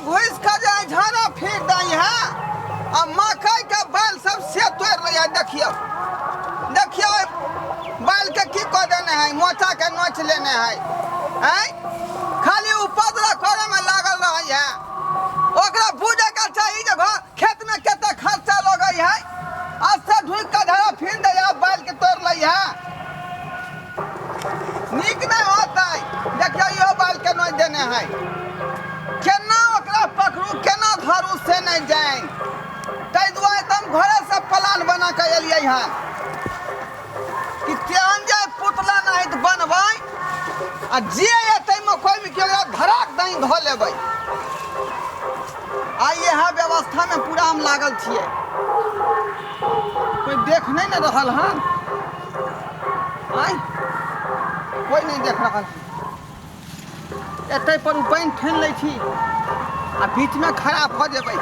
घुसि कऽ जे झाड़ा फेंक दै है आ मकई के बैल सब से तोड़ि लै है। देखियौ देखियौ बैल के की कऽ देने है, मोचा के नोच लेने है। आँय खाली उपद्रव करे में लागल रहै है। ओकरा बुझे के चाही जे घर खेत में कते खर्चा लगै है। आज से ढुकि कऽ झाड़ा फिर दै है, बैल के तोड़ लै है। नीक नहि होतै। देखियौ इहो बैल के नोच देने है। केना ओकरा पकड़ू केना धरू से नहि जानि, ताहि दुआरे तऽ हम घरेसँ प्लान बना कऽ एलियै हँ कि तेहन जे पुतला नहि तऽ बनबै आ जे एतै मकइ मे ओकरा धराक दही धऽ लेबै। आ इएह व्यवस्थामे पूरा हम लागल छियै। कोइ देख नहि ने रहल हन? आँय कोइ नहि देख रहल। एतै पर पानि ठानि लै छी आ बीचमे खड़ा भऽ जेबै।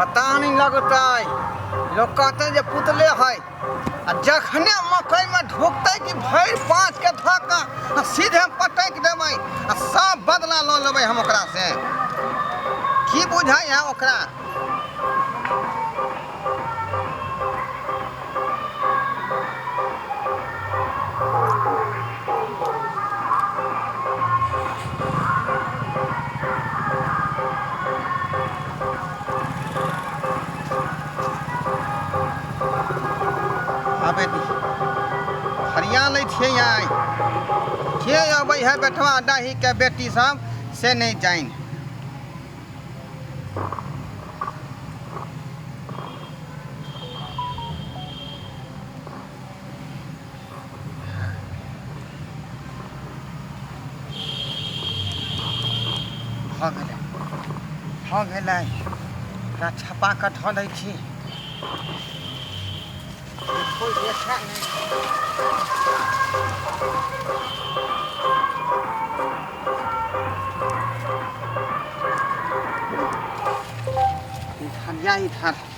पता नहीं लगतै, लोग कहते जे पुतले है आ जखने मकइमे ढुकतै कि भरि पाँच के धऽ कऽ आ सीधे पटकि देबै आ सब बदला लऽ लेबै हम ओकरा से। की बुझाइ है ओकरा? आबे दी हरिया लै छियै आइ। के अबै है बेटवा डाही के बेटी सब से नहि जानि। भऽ गेलै भऽ गेलै, एकरा छपा कऽ धऽ दै छी। कोइ देखै नहि। इधर या इधर।